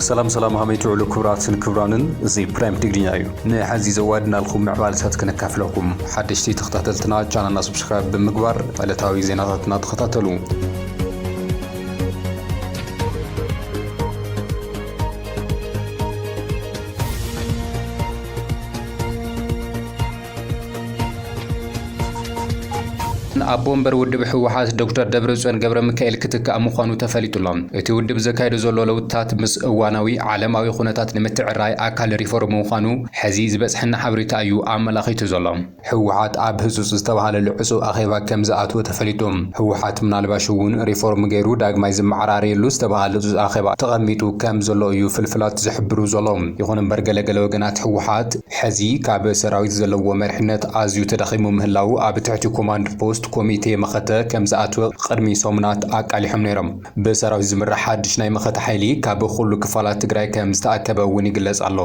ሰላም ሰላም፣ ሃመይ ትውዕሉ ክቡራትን ክቡራንን፣ እዚ ፕራይም ትግርኛ እዩ። ንሐዚ ዘዋድናልኩም ምዕባለታት ክነካፍለኩም፣ ሓደሽቲ ተኸታተልትና ቻናልና ሰብስክራይብ ብምግባር ዕለታዊ ዜናታትና ተኸታተሉ። ኣቦ ወንበር ውድብ ህወሓት ዶክተር ደብረጽዮን ገብረ ሚካኤል ክትካእ ምዃኑ ተፈሊጡ ኣሎ። እቲ ውድብ ዘካይዶ ዘሎ ለውጥታት ምስ እዋናዊ ዓለማዊ ኩነታት ንምትዕራይ ኣካል ሪፎርም ምዃኑ ሕዚ ዝበጽሐና ሓበሬታ እዩ ኣመላኺቱ ዘሎ። ህወሓት ኣብ ህጹጽ ዝተባህለሉ ዕጹው ኣኼባ ከም ዝኣትወ ተፈሊጡ። ህወሓት ምናልባሽ እውን ሪፎርም ገይሩ ዳግማይ ዝመዓራረየሉ ዝተባህለ ዕጹጽ ኣኼባ ተቐሚጡ ከም ዘሎ እዩ ፍልፍላት ዝሕብሩ ዘሎ። ይኹን እምበር ገለገለ ወገናት ህወሓት ሕዚ ካብ ሰራዊት ዘለዎ መሪሕነት ኣዝዩ ተዳኺሙ ምህላዉ ኣብ ትሕቲ ኮማንድ ፖስት ኮሚቴ መኸተ ከም ዝኣትወ ቅድሚ ሰሙናት ኣቃሊሖም ነይሮም። ብሰራዊት ዝምራሕ ሓድሽ ናይ መኸተ ሓይሊ ካብ ኩሉ ክፋላት ትግራይ ከም ዝተኣከበ እውን ይግለጽ ኣሎ።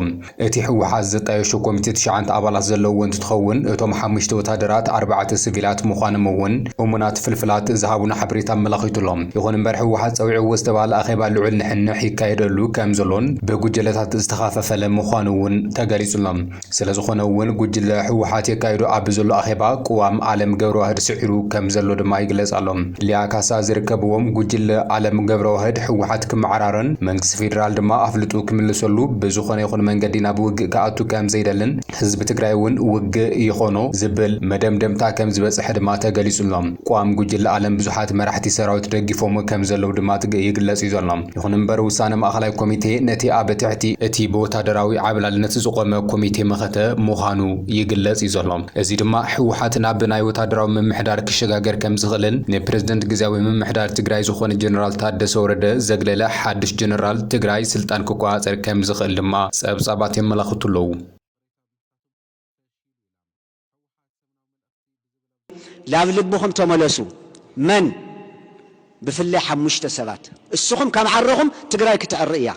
እቲ ህወሓት ዘጣየሾ ኮሚቴ ትሽዓተ ኣባላት ዘለዎ እንትትኸውን፣ እቶም ሓሙሽተ ወታደራት ኣርባዕተ ሲቪላት ምዃኖም እውን እሙናት ፍልፍላት ዝሃቡና ሓበሬታ ኣመላኺቱ ኣሎ። ይኹን እምበር ህወሓት ጸዊዕዎ ዝተባህለ ኣኼባ ልዑል ንሕንሕ ይካየደሉ ከም ዘሎን ብጉጅለታት ዝተኸፋፈለ ምዃኑ እውን ተገሊጹ ኣሎ። ስለ ዝኾነ እውን ጉጅለ ህወሓት የካይዶ ኣብ ዘሎ ኣኼባ ቅዋም ኣለም ገብረዋህድ ስዒሩ ከም ዘሎ ድማ ይግለጽ ኣሎ። ሊያ ካሳ ዝርከብዎም ጉጅለ ኣለም ገብረዋህድ ህወሓት ክመዓራረን መንግስቲ ፌዴራል ድማ ኣፍልጡ ክምልሰሉ ብዝኾነ ይኹን መንገዲ ናብ ውግእ ክኣቱ ከም ዘይደልን ህዝቢ ትግራይ እውን ውግእ ይኾኖ ዝብል መደምደምታ ከም ዝበጽሐ ድማ ተገሊጹ ኣሎ። ቋም ጉጅለ ኣለም ብዙሓት መራሕቲ ሰራዊት ደጊፎም ከም ዘለዉ ድማ ትግ-፣ ይግለጽ እዩ ዘሎ። ይኹን እምበር ውሳነ ማእኸላይ ኮሚቴ ነቲ ኣብ ትሕቲ እቲ ብወታደራዊ ዓብላልነት ዝቖመ ኮሚቴ መኸተ ምዃኑ ይግለጽ እዩ ዘሎ። እዚ ድማ ህወሓት ናብ ናይ ወታደራዊ ምምሕዳር ክሸጋገር ከም ዝኽእልን ንፕሬዝደንት ግዝያዊ ምምሕዳር ትግራይ ዝኾነ ጀነራል ታደሰ ወረደ ዘግለለ ሓድሽ ጀነራል ትግራይ ስልጣን ክቆጻጸር ከም ዝኽእል ድማ ጸብጻባት የመላኽቱ ኣለዉ። ላብ ልብኹም ተመለሱ። መን? ብፍላይ ሓሙሽተ ሰባት። እስኹም ካብ ዓረኹም ትግራይ ክትዕሪ እያ።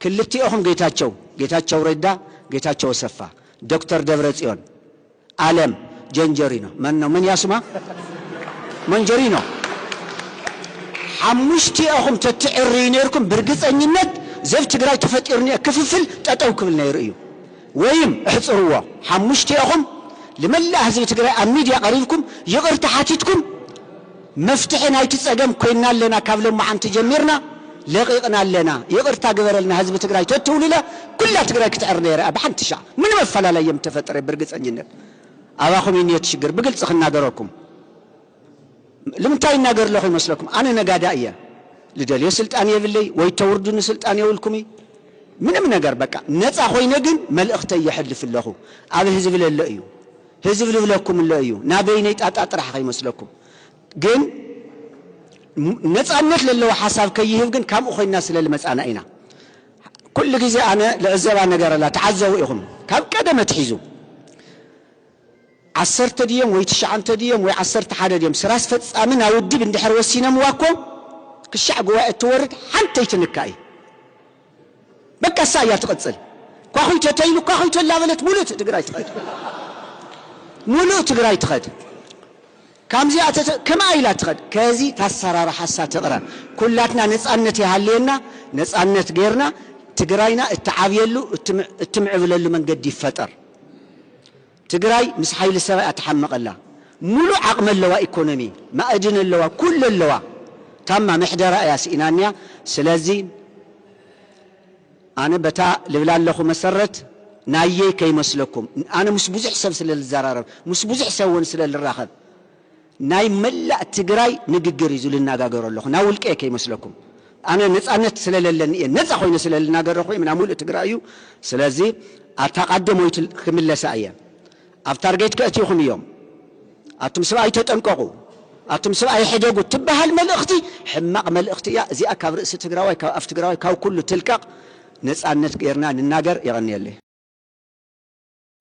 ክልቲኦኹም ጌታቸው፣ ጌታቸው ረዳ፣ ጌታቸው ኣሰፋ፣ ዶክተር ደብረጽዮን፣ ኣለም፣ ጀንጀሪኖ። መን ነው? መን ያስማ? መንጀሪኖ። ሓሙሽቲኦኹም ተትዕርዩ ነይርኩም ብርግጸኝነት ዘብ ትግራይ ተፈጢሩ ነይሩ ክፍፍል ጠጠው ክብል ነይሩ እዩ። ወይም እሕፅርዎ። ሓሙሽቲኦኹም ልመላእ ህዝቢ ትግራይ ኣብ ሚድያ ቀሪብኩም ይቕርታ ሓቲትኩም መፍትሒ ናይቲ ፀገም ኮይና ኣለና ካብ ሎማዓንቲ ጀሚርና ለቒቕና ኣለና ይቕርታ ግበረልና ህዝቢ ትግራይ ተትብሉለ ኩላ ትግራይ ክትዕር ነይረ እያ ብሓንቲ ሻዕ ምንም ኣፈላላይ የምተፈጠረ ብርግፀኝነት ኣባኹም እዩ እቲ ሽግር ብግልፂ ክናገረኩም ልምንታይ ይናገር ኣለኹ ይመስለኩም ኣነ ነጋዳ እየ ልደልዮ ስልጣን የብለይ ወይ ተውርዱኒ ስልጣን የብልኩም እዩ ምንም ነገር በቃ ነፃ ኮይነ ግን መልእኽተይ የሕልፍ ኣለኹ ኣብ ህዝቢ ለሎ እዩ ህዝቢ ልብለኩም ኣሎ እዩ ናበይነይ ጣጣ ጥራሕ ከይመስለኩም ግን ነፃነት ለለዎ ሓሳብ ከይህብ ግን ካብኡ ኮይና ስለ ልመፃና ኢና ኩሉ ግዜ ኣነ ልዕዘባ ነገር ኣላ ተዓዘቡ ኢኹም ካብ ቀደም ኣትሒዙ ዓሰርተ ድዮም ወይ ትሽዓንተ ድዮም ወይ ዓሰርተ ሓደ ድዮም ስራ ኣስፈፃሚ ናብ ውድብ እንድሕር ወሲኖምዋ እኮ ክሻዕ ጉባኤ እትወርድ ሓንተይ ትንካ እዩ በቃ እሳ እያ ትቕፅል ኳኹይ ተተይሉ ኳኹይ ተላበለት ሙሉእ ትግራይ ትኸድ ሙሉእ ትግራይ ትኸድ ካምዚኣ ተተ- ከምኣ ኢላ ትኸድ ከዚ ታሰራርሓሳ ትቕረ ኩላትና ነፃነት ይሃልየና ነፃነት ገይርና ትግራይና እትዓብየሉ እትምዕ- እትምዕብለሉ መንገዲ ይፈጠር ትግራይ ምስ ሓይሊ ሰብ እያ ትሓምቕ ኣላ። ሙሉእ ዓቕሚ ኣለዋ፣ ኢኮኖሚ፣ ማእድን ኣለዋ፣ ኩሉ ኣለዋ። ታማ ምሕደራ እያ ስኢናንያ። ስለዚ ኣነ በታ ልብላ ኣለኹ መሰረት ናየይ ከይመስለኩም። ኣነ ምስ ብዙሕ ሰብ ስለ ልዘራረብ፣ ምስ ብዙሕ ሰብ እውን ስለ ልራኸብ፣ ናይ መላእ ትግራይ ንግግር እዩ ዝልናጋገሮ ኣለኹ። ናብ ውልቀየ ከይመስለኩም። ኣነ ነፃነት ስለለለኒ እየ ነፃ ኮይነ ስለልናገረኹ ምና ሙሉእ ትግራይ እዩ ስለዚ ኣብታ ቃደሞይቱ ክምለሳ እየ ኣብ ታርጌት ከእትዩኹም እዮም ኣቱም ስብኣይ ተጠንቀቁ ኣቱም ስብኣይ ሕደጉ ትበሃል መልእኽቲ ሕማቕ መልእኽቲ እያ እዚኣ ካብ ርእሲ ትግራዋይ ካብ ኣፍ ትግራዋይ ካብ ኩሉ ትልቀቕ ነፃነት ጌርና ንናገር የቐንየለይ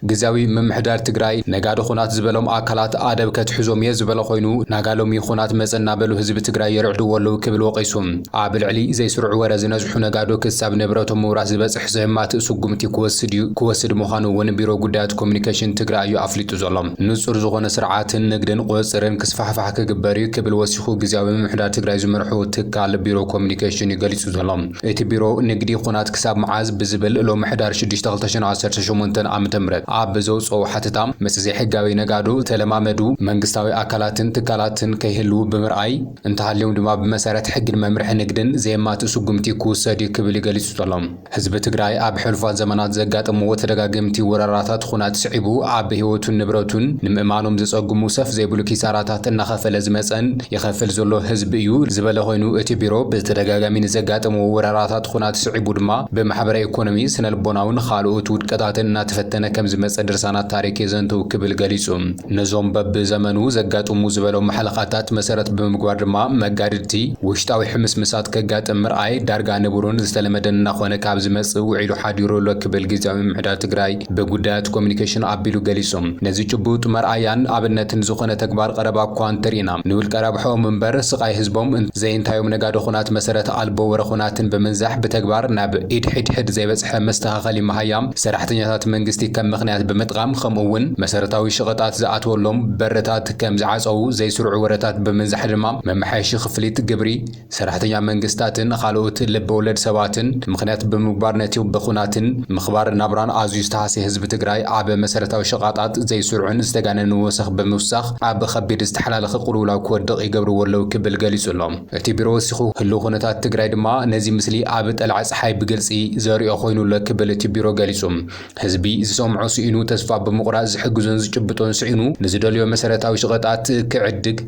ግዝያዊ ምምሕዳር ትግራይ ነጋዶ ኹናት ዝበሎም ኣካላት ኣደብ ከትሕዞም እየ ዝበለ ኮይኑ፣ ናጋ ሎሚ ኹናት መጸ እናበሉ ህዝቢ ትግራይ የርዕድዎ ኣለዉ ክብል ወቒሱ። ኣብ ልዕሊ ዘይስሩዕ ወረ ዝነዝሑ ነጋዶ ክሳብ ንብረቶም ምውራስ ዝበጽሕ ዘህማት ስጉምቲ ክወስድ እዩ፣ ክወስድ ምዃኑ እውን ቢሮ ጉዳያት ኮሚኒኬሽን ትግራይ እዩ ኣፍሊጡ ዘሎ። ንጹር ዝኾነ ስርዓትን ንግድን ቁጽጽርን ክስፋሕፋሕ ክግበር እዩ ክብል ወሲኹ ግዝያዊ ምምሕዳር ትግራይ ዝመርሑ ትካል ቢሮ ኮሚኒኬሽን እዩ ገሊጹ ዘሎ። እቲ ቢሮ ንግዲ ኹናት ክሳብ መዓዝ ብዝብል ሎሚ ሕዳር ሽዱሽተ ክልተ ሽሕን ዓሰርተ ሸሞንተን ዓመተ ምህረት ኣብ ዘውፅኦ ሓተታ፣ ምስ ዘይሕጋዊ ነጋዶ ተለማመዱ መንግስታዊ ኣካላትን ትካላትን ከይህልዉ ብምርኣይ፣ እንተሃልዮም ድማ ብመሰረት ሕግን መምርሒ ንግድን ዘየማትእ ስጉምቲ ክውሰድ እዩ ክብል እዩ ገሊጹ ዘሎ። ህዝቢ ትግራይ ኣብ ሕሉፋት ዘመናት ዘጋጠምዎ ተደጋገምቲ ወረራታት ኹናት ስዒቡ ኣብ ህይወቱን ንብረቱን ንምእማኖም ዘጸግሙ ሰፍ ዘይብሉ ኪሳራታት እናኸፈለ ዝመጸን ይኸፍል ዘሎ ህዝቢ እዩ ዝበለ ኮይኑ፣ እቲ ቢሮ ብተደጋጋሚ ንዘጋጠምዎ ወረራታት ኹናት ስዒቡ ድማ ብማሕበራዊ ኢኮኖሚ፣ ስነ ልቦናውን ካልኦት ውድቀታትን እናተፈተነ ከም ዝመጸ ድርሳናት ታሪክ የዘንትው ክብል ገሊጹ። ነዞም በብዘመኑ ዘጋጥሙ ዝበሎም ማሕለኻታት መሰረት ብምግባር ድማ መጋድድቲ ውሽጣዊ ሕምስምሳት ከጋጥም ምርኣይ ዳርጋ ንቡርን ዝተለመደን እናኾነ ካብ ዝመጽእ ውዒሉ ሓዲሩ ኣሎ ክብል ግዝያዊ ምምሕዳር ትግራይ ብጉዳያት ኮሚኒኬሽን ኣቢሉ ገሊጹ። ነዚ ጭቡጥ መርኣያን ኣብነትን ዝኾነ ተግባር ቀረባ እኳ እንተርኢና፣ ንውልቀ ረብሕኦም እምበር ስቓይ ህዝቦም እን-፣ ዘይንታዮም ነጋዶ ኹናት መሰረት ኣልቦ ወረ ኹናትን ብምንዛሕ ብተግባር ናብ ኢድ ሕድሕድ ዘይበጽሐ መስተኻኸሊ መሃያ ሰራሕተኛታት መንግስቲ ከም ምኽንያት ብምጥቃም፣ ከምኡ እውን መሰረታዊ ሸቐጣት ዝኣትወሎም በርታት ከም ዝዓጸዉ፣ ዘይስሩዕ ወረታት ብምንዛሕ ድማ መመሓየሺ ክፍሊት ግብሪ ሰራሕተኛ መንግስታትን ካልኦት ልበ ወለድ ሰባትን ምኽንያት ብምግባር ነቲ ብኹናትን ምኽባር ናብራን ኣዝዩ ዝተሃስየ ህዝቢ ትግራይ ኣብ መሰረታዊ ሸቓጣት ዘይስሩዕን ዝተጋነነ ወሰኽ ብምውሳኽ ኣብ ኸቢድ ዝተሓላለኸ ቅልውላው ክወድቕ ይገብርዎ ኣለዉ ክብል ገሊጹ ኣሎ። እቲ ቢሮ ወሲኹ ህልው ኩነታት ትግራይ ድማ ነዚ ምስሊ ኣብ ጠላዕ ጸሓይ ብግልጺ ዘርእዮ ኮይኑ ኣሎ ክብል እቲ ቢሮ ገሊጹ። ህዝቢ ዝሰምዖ ስኢኑ ተስፋ ብምቑራጽ ዝሕግዞን ዝጭብጦን ስኢኑ ንዝደልዮ መሰረታዊ ሸቐጣት ክዕድግ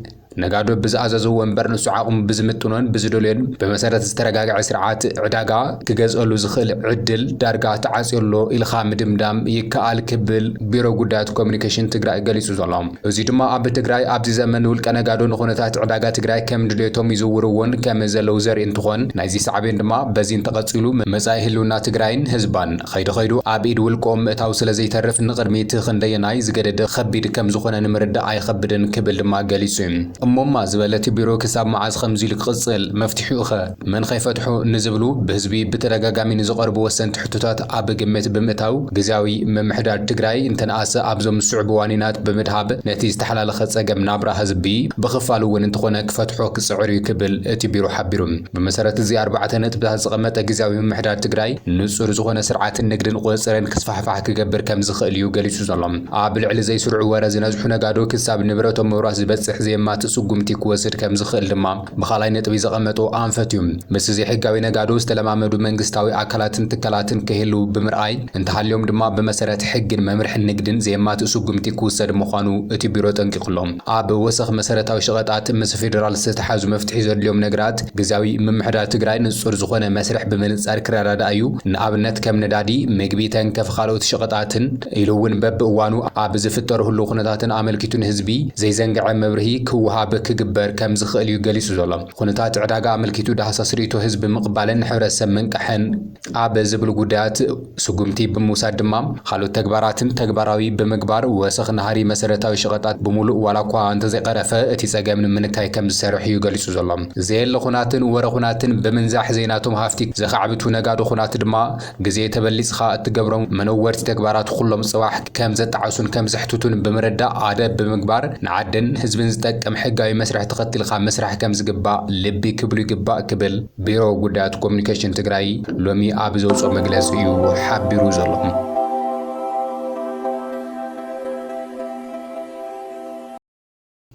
ነጋዶ ብዝኣዘዝዎ እምበር ንሱ ዓቕሙ ብዝምጥኖን ብዝደልዮን ብመሰረት ዝተረጋግዐ ስርዓት ዕዳጋ ክገዝአሉ ዝኽእል ዕድል ዳርጋ ተዓጽዮ ኣሎ ኢልካ ምድምዳም ይከኣል ክብል ቢሮ ጉዳያት ኮሚኒኬሽን ትግራይ ገሊጹ ዘሎ። እዚ ድማ ኣብ ትግራይ ኣብዚ ዘመን ውልቀ ነጋዶ ንኹነታት ዕዳጋ ትግራይ ከም ድሌቶም ይዝውርዎን ከም ዘለዉ ዘርኢ እንትኾን፣ ናይዚ ሳዕቤን ድማ በዚ እንተቐጺሉ መጻኢ ህልውና ትግራይን ህዝባን ኸይዱ ኸይዱ ኣብ ኢድ ውልቆም ምእታው ስለ ዘይተርፍ ንቕድሚት ክንደየናይ ዝገደደ ኸቢድ ከም ዝኾነ ንምርዳእ ኣይኸብድን ክብል ድማ ገሊጹ እዩ። እሞማ ዝበለ እቲ ቢሮ ክሳብ መዓዝ ከምዚ ኢሉ ክቕጽል፣ መፍትሒኡ ኸ መን ኸይፈትሖ ንዝብሉ ብህዝቢ ብተደጋጋሚ ንዝቐርቡ ወሰንቲ ሕቶታት ኣብ ግምት ብምእታው፣ ግዝያዊ ምምሕዳር ትግራይ እንተነኣሰ ኣብዞም ዝስዕቡ ዋኒናት ብምድሃብ ነቲ ዝተሓላለኸ ጸገም ናብራ ህዝቢ ብኽፋል እውን እንተኾነ ክፈትሖ ክጽዕር እዩ ክብል እቲ ቢሮ ሓቢሩ። ብመሰረት እዚ ኣርባዕተ ነጥብታት ዝቐመጠ ግዝያዊ ምምሕዳር ትግራይ ንጹር ዝኾነ ስርዓትን ንግድን ቁጽጽርን ክስፋሕፋሕ ክገብር ከም ዝኽእል እዩ ገሊጹ ዘሎ። ኣብ ልዕሊ ዘይስሩዕ ወረ ዝነዝሑ ነጋዶ ክሳብ ንብረቶም ምውራስ ዝበጽሕ ዘየማትእ ስጉምቲ ክወስድ ከም ዝኽእል ድማ ብኻልኣይ ነጥቢ ዘቐመጦ ኣንፈት እዩ። ምስ ዘይሕጋዊ ነጋዶ ዝተለማመዱ መንግስታዊ ኣካላትን ትካላትን ክህልው ብምርኣይ፣ እንተሃልዮም ድማ ብመሰረት ሕግን መምርሕን ንግድን ዘየማትእ ስጉምቲ ክውሰድ ምዃኑ እቲ ቢሮ ጠንቂቑ ኣሎ። ኣብ ወሰኽ መሰረታዊ ሸቐጣት ምስ ፌዴራል ዝተተሓዙ መፍትሒ ዘድልዮም ነገራት ግዝያዊ ምምሕዳር ትግራይ ንጹር ዝኾነ መስርሕ ብምንጻር ክረዳዳእ እዩ። ንኣብነት ከም ነዳዲ፣ ምግቢ፣ ተንከፍ፣ ካልኦት ሸቐጣትን ኢሉ እውን በብእዋኑ ኣብ ዝፍጠሩ ህልው ኩነታትን ኣመልኪቱ ንህዝቢ ዘይዘንግዐ መብርሂ ክወሃብ ክግበር ከም ዝኽእል እዩ ገሊጹ ዘሎ። ኩነታት ዕዳጋ ኣመልኪቱ ዳህሳስ ርእይቶ ህዝቢ ምቕባልን ንሕብረተሰብ ምንቃሕን ኣብ ዝብሉ ጉዳያት ስጉምቲ ብምውሳድ ድማ ካልኦት ተግባራትን ተግባራዊ ብምግባር ወሰኽ ናህሪ መሰረታዊ ሸቐጣት ብምሉእ ዋላ እኳ እንተዘይቐረፈ እቲ ጸገም ንምንካይ ከም ዝሰርሕ እዩ ገሊጹ ዘሎ። ዘየለ ኹናትን ወረ ኹናትን ብምንዛሕ ዘይናቶም ሃፍቲ ዘኻዕብቱ ነጋዶ ኹናት ድማ ግዜ ተበሊጽኻ እትገብሮም መነወርቲ ተግባራት ኩሎም ጽባሕ ከም ዘጣዕሱን ከም ዘሕትቱን ብምርዳእ ኣደብ ብምግባር ንዓድን ህዝብን ዝጠቅም ሕጋዊ መስርሕ ተኸቲልካ ምስራሕ ከም ዝግባእ ልቢ ክብሉ ይግባእ ክብል ቢሮ ጉዳያት ኮሚኒኬሽን ትግራይ ሎሚ ኣብ ዘውፅኦ መግለፂ እዩ ሓቢሩ ዘሎ።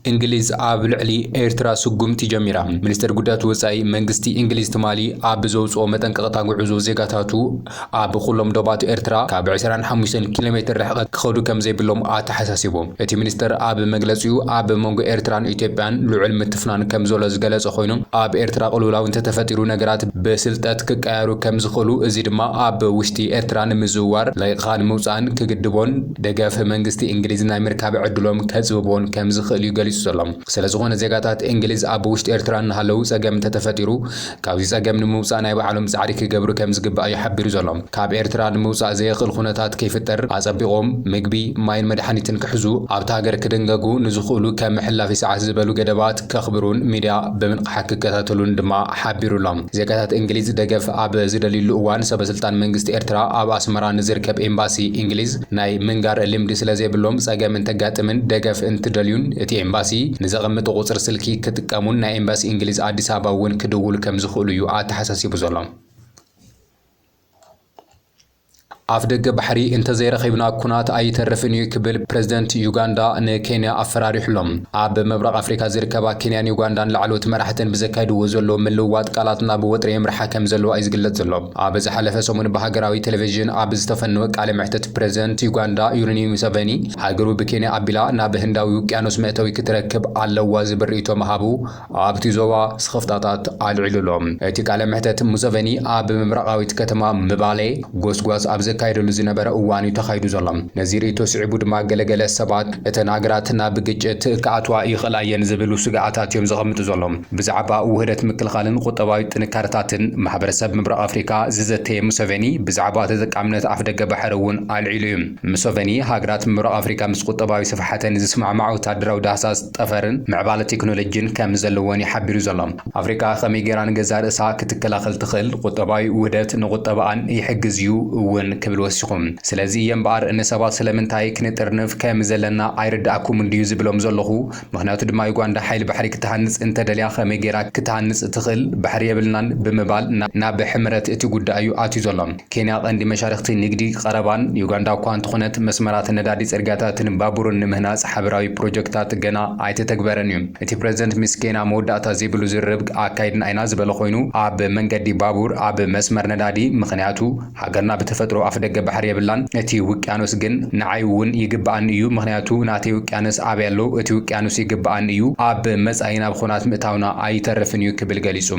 እንግሊዝ ኣብ ልዕሊ ኤርትራ ስጉምቲ ጀሚራ። ሚኒስተር ጉዳያት ወጻኢ መንግስቲ እንግሊዝ ትማሊ ኣብ ዘውፅኦ መጠንቀቕታ ጉዕዞ ዜጋታቱ ኣብ ኩሎም ዶባት ኤርትራ ካብ ዕስራን ሓሙሽተን ኪሎ ሜትር ርሕቀት ክኸዱ ከም ዘይብሎም ኣተሓሳሲቡ። እቲ ሚኒስተር ኣብ መግለጺኡ ኣብ መንጎ ኤርትራን ኢትዮጵያን ልዑል ምትፍናን ከም ዘሎ ዝገለጸ ኮይኑ፣ ኣብ ኤርትራ ቅልውላው እንተተፈጢሩ ነገራት ብስልጠት ክቀያየሩ ከም ዝኽእሉ፣ እዚ ድማ ኣብ ውሽጢ ኤርትራ ንምዝውዋር ለቂኻ ንምውጻእን ክግድቦን ደገፍ መንግስቲ እንግሊዝ ናይ ምርካብ ዕድሎም ከጽብቦን ከም ዝኽእል እዩ ገሊጹ። ዘሎ። ስለ ዝኾነ ዜጋታት እንግሊዝ ኣብ ውሽጢ ኤርትራ እናሃለዉ ጸገም እንተተፈጢሩ፣ ካብዚ ጸገም ንምውጻእ ናይ ባዕሎም ጻዕሪ ክገብሩ ከም ዝግባእ እዩ ሓቢሩ ዘሎ። ካብ ኤርትራ ንምውጻእ ዘየኽእል ኩነታት ከይፍጠር ኣጸቢቖም ምግቢ፣ ማይን መድሓኒትን ክሕዙ፣ ኣብታ ሃገር ክድንገጉ ንዝኽእሉ ከም ሕላፊ ሰዓት ዝበሉ ገደባት ከኽብሩን ሚድያ ብምንቕሓት ክከታተሉን ድማ ሓቢሩ ኣሎ። ዜጋታት እንግሊዝ ደገፍ ኣብ ዝደልዩሉ እዋን፣ ሰበስልጣን መንግስቲ ኤርትራ ኣብ ኣስመራ ንዝርከብ ኤምባሲ እንግሊዝ ናይ ምንጋር ልምዲ ስለ ዘይብሎም፣ ጸገም እንተጋጥምን ደገፍ እንትደልዩን፣ እቲ ኤምባሲ ንዘቐምጦ ቁጽሪ ስልኪ ክጥቀሙን ናይ ኤምባሲ እንግሊዝ ኣዲስ ኣበባ እውን ክድውሉ ከም ዝኽእሉ እዩ ኣተሓሳሲቡ ዘሎ። ኣፍ ደገ ባሕሪ እንተዘይረኺብና፣ ኩናት ኣይተርፍን እዩ ክብል ፕረዚደንት ዩጋንዳ ንኬንያ ኣፈራሪሑሎም። ኣብ ምብራቕ ኣፍሪካ ዝርከባ ኬንያን ዩጋንዳን ላዕለዎት መራሕተን ብዘካይድዎ ዘሎ ምልውዋጥ ቃላት ናብ ወጥሪ የምርሓ ከም ዘለዋ እዩ ዝግለጽ ዘሎ። ኣብ ዝሓለፈ ሰሙን ብሃገራዊ ቴሌቪዥን ኣብ ዝተፈነወ ቃለ መሕተት፣ ፕረዚደንት ዩጋንዳ ዩሪኒ ሙሰቨኒ፣ ሃገሩ ብኬንያ ኣቢላ ናብ ህንዳዊ ውቅያኖስ መእተዊ ክትረክብ ኣለዋ ዝብል ርእይቶ ምሃቡ ኣብቲ ዞባ ስኽፍታታት ኣልዒሉ ኣሎ። እቲ ቃለ መሕተት ሙሰቨኒ ኣብ ምብራቓዊት ከተማ ምባሌ ጎስጓስ ኣብ ዘካየደሉ ዝነበረ እዋን እዩ ተኻይዱ ዘሎ። ነዚ ርእይቶ ስዒቡ ድማ ገለገለ ሰባት እተን ሃገራት ናብ ግጭት ክኣትዋ ይኽእላ እየን ዝብሉ ስግኣታት እዮም ዘቐምጡ ዘለዉ። ብዛዕባ ውህደት ምክልኻልን ቁጠባዊ ጥንካረታትን ማሕበረሰብ ምብራቕ ኣፍሪካ ዝዘተየ ሙሰቨኒ፣ ብዛዕባ ተጠቃምነት ኣፍደገ ባሕሪ እውን ኣልዒሉ እዩ። ሙሰቨኒ፣ ሃገራት ምብራቕ ኣፍሪካ ምስ ቁጠባዊ ስፍሓተን ዝስማዕማዕ ወታደራዊ ዳህሳስ ጠፈርን ምዕባለ ቴክኖሎጂን ከም ዘለወን እዩ ሓቢሩ ዘሎ። ኣፍሪካ ከመይ ገይራ ንገዛእ ርእሳ ክትከላኸል ትኽእል? ቁጠባዊ ውህደት ንቁጠባኣን ይሕግዝ እዩ እውን ክብል ወሲኹ። ስለዚ እየ እምበኣር ንሰባት ስለምንታይ ክንጥርንፍ ከም ዘለና ኣይርድኣኩምን ድዩ ዝብሎም ዘለኹ። ምኽንያቱ ድማ ዩጋንዳ ሓይሊ ባሕሪ ክትሃንጽ እንተደልያ ከመይ ገይራ ክትሃንጽ ትኽእል? ባሕሪ የብልናን ብምባል ና-፣ ናብ ሕምረት እቲ ጉዳይ እዩ ኣትዩ ዘሎ። ኬንያ ቀንዲ መሻርኽቲ ንግዲ ቀረባን ዩጋንዳ እኳ እንተኾነት፣ መስመራት ነዳዲ፣ ጽርግያታትን ባቡርን ንምህናጽ ሓበራዊ ፕሮጀክታት ገና ኣይተተግበረን እዩ። እቲ ፕረዚደንት ምስ ኬንያ መወዳእታ ዘይብሉ ዝርርብ ኣካይድና ኢና ዝበለ ኮይኑ፣ ኣብ መንገዲ ባቡር፣ ኣብ መስመር ነዳዲ፣ ምኽንያቱ ሃገርና ብተፈጥሮ ኣፍደገ ባሕሪ የብላን፣ እቲ ውቅያኖስ ግን ንዓይ እውን ይግብኣኒ እዩ፣ ምኽንያቱ ናተይ ውቅያኖስ ኣበይ ኣሎ? እቲ ውቅያኖስ ይግብኣኒ እዩ፣ ኣብ መጻኢ ናብ ኹናት ምእታውና ኣይተርፍን እዩ ክብል ገሊጹ።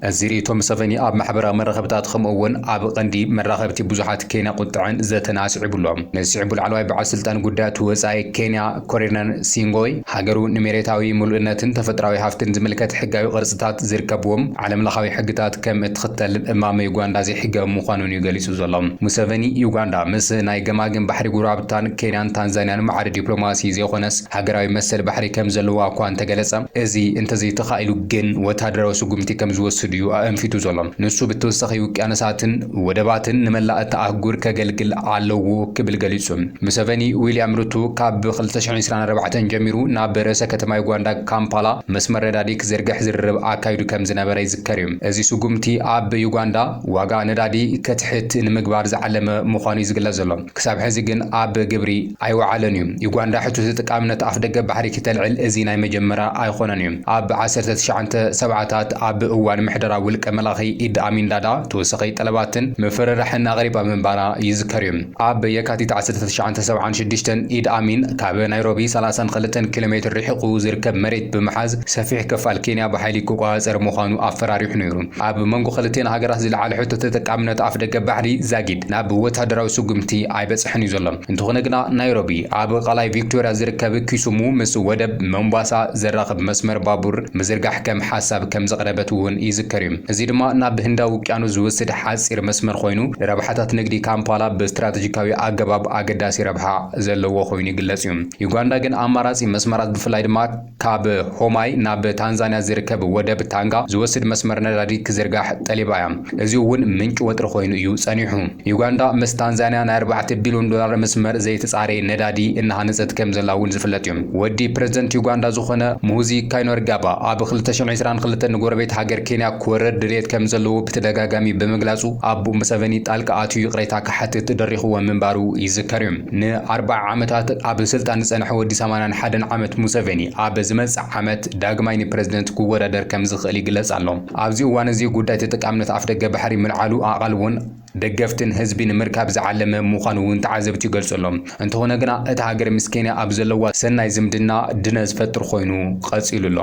እዚ ርእይቶ ሙሰቨኒ ኣብ ማሕበራዊ መራኸብታት ከምኡ እውን ኣብ ቀንዲ መራኸብቲ ብዙሓት ኬንያ ቁጥዐን ዘተን ኣስዒቡ ኣሎ። ነዚ ስዒቡ ላዕለዋይ በዓል ስልጣን ጉዳያት ወጻኢ ኬንያ ኮሪነን ሲንጎይ፣ ሃገሩ ንመሬታዊ ምሉእነትን ተፈጥራዊ ሃፍትን ዝምልከት ሕጋዊ ቅርጽታት ዝርከብዎም ዓለምለኻዊ ሕግታት ከም እትኽተልን እማመ ዩጋንዳ ዘይሕጋዊ ምዃኑን እዩ ገሊጹ ዘሎ። ሙሰቨኒ፣ ዩጋንዳ ምስ ናይ ገማግም ባሕሪ ጉራብታን ኬንያን ታንዛንያን ማዕረ ዲፕሎማሲ ዘይኮነስ ሃገራዊ መሰል ባሕሪ ከም ዘለዋ እኳ እንተገለጸ፣ እዚ እንተዘይተኻኢሉ ግን ወታደራዊ ስጉምቲ ከም ዝወስድ እዩ ኣእንፊቱ ዘሎ። ንሱ ብተወሳኺ ውቅያኖሳትን ወደባትን ንመላእ እታ ኣህጉር ከገልግል ኣለዎ ክብል ገሊጹ። ሙሰቨኒ፣ ዊልያም ሩቶ ካብ ክልተ ሽሕን ዕስራን ኣርባዕተን ጀሚሩ ናብ ርእሰ ከተማ ዩጋንዳ ካምፓላ መስመር ነዳዲ ክዝርግሕ ዝርርብ ኣካይዱ ከም ዝነበረ ይዝከር እዩ። እዚ ስጉምቲ ኣብ ዩጋንዳ ዋጋ ነዳዲ ከትሕት ንምግባር ዝዓለመ ምዃኑ እዩ ዝግለጽ ዘሎ። ክሳብ ሕዚ ግን ኣብ ግብሪ ኣይወዓለን እዩ። ዩጋንዳ ሕቶ ተጠቃምነት ኣፍደገ ባሕሪ ክተልዕል እዚ ናይ መጀመርያ ኣይኾነን እዩ። ኣብ ዓሰርተ ትሽዓተ ሰብዓታት ኣብ እዋን ምሕደራ ውልቀ መላኺ ኢድ ኣሚን ዳዳ ተወሳኺ ጠለባትን ምፍርራሕን ኣቕሪባ ምንባራ ይዝከር እዩ። ኣብ የካቲት ዓሰርተ ትሽዓተ ሰብዓን ሽዱሽተን ኢድ ኣሚን ካብ ናይሮቢ ሰላሳን ክልተን ኪሎ ሜትር ርሒቑ ዝርከብ መሬት ብምሓዝ ሰፊሕ ክፋል ኬንያ ብሓይሊ ክቆጻጸር ምዃኑ ኣፈራሪሑ ነይሩ። ኣብ መንጎ ክልቲኤን ሃገራት ዝለዓለ ሕቶ ተጠቃምነት ኣፍደገ ባሕሪ ዛጊድ ናብ ወታደራዊ ስጉምቲ ኣይበጽሐን እዩ ዘሎ። እንተኾነ ግና ናይሮቢ ኣብ ቃላይ ቪክቶሪያ ዝርከብ ኪሱሙ ምስ ወደብ ሞምባሳ ዘራኽብ መስመር ባቡር ምዝርጋሕ ከም ሓሳብ ከም ዘቕረበት እውን ይዝከር እዩ። እዚ ድማ ናብ ህንዳዊ ውቅያኖስ ዝወስድ ሓጺር መስመር ኮይኑ፣ ንረብሓታት ንግዲ ካምፓላ ብስትራተጂካዊ ኣገባብ ኣገዳሲ ረብሓ ዘለዎ ኮይኑ ይግለጽ እዩ። ዩጋንዳ ግን ኣማራጺ መስመራት ብፍላይ ድማ ካብ ሆማይ ናብ ታንዛንያ ዝርከብ ወደብ ታንጋ ዝወስድ መስመር ነዳዲ ክዝርጋሕ ጠሊባ እያ። እዚ እውን ምንጪ ወጥሪ ኮይኑ እዩ ጸኒሑ። ዩጋንዳ ምስ ታንዛንያ ናይ ኣርባዕተ ቢልዮን ዶላር መስመር ዘይተጻረየ ነዳዲ እናሃነጸት ከም ዘላ እውን ዝፍለጥ እዩ። ወዲ ፕረዚደንት ዩጋንዳ ዝኾነ ሙሁዚ ካይኖርጋባ ኣብ ክልተ ሽሕን ዕስራን ክልተን ንጎረቤት ሃገር ኬንያ ክወርር ድልየት ከም ዘለዎ ብተደጋጋሚ ብምግላጹ፣ ኣቦ ሙሰቨኒ ጣልቃ ኣትዩ ይቕሬታ ክሓትት ደሪኽዎ ምንባሩ ይዝከር እዩ። ንኣርብዓ ዓመታት ኣብ ስልጣን ዝጸንሐ ወዲ ሰማንያን ሓደን ዓመት ሙሰቨኒ፣ ኣብ ዝመጽእ ዓመት ዳግማይ ንፕረዚደንት ክወዳደር ከም ዝኽእል ይግለጽ ኣሎ። ኣብዚ እዋን እዚ፣ ጉዳይ ተጠቃምነት ኣፍደገ ባሕሪ ምልዓሉ ኣቓልቦን ደገፍትን ህዝቢ ንምርካብ ዝዓለመ ምዃኑ እውን ተዓዘብቲ ይገልጹ ኣለዉ። እንተኾነ ግና፣ እታ ሃገር ምስ ኬንያ ኣብ ዘለዋ ሰናይ ዝምድና ድነ ዝፈጥር ኮይኑ ቀጺሉ ኣሎ።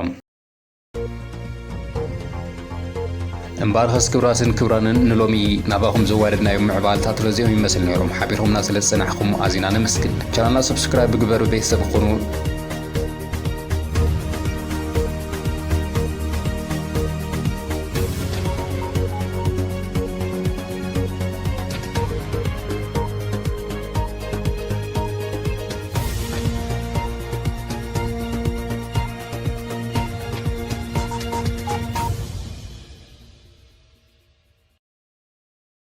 እምበኣር ኸስ ክብራትን ክብራንን ንሎሚ ናባኹም ዘዋደድናዮም ምዕባለታት በዚኦም ይመስል ነይሮም። ሓቢርኩምና ስለ ዝጸናሕኩም ኣዚና ነመስግን። ቻናልና ሰብስክራይብ ግበሩ፣ ቤተሰብ ኩኑ።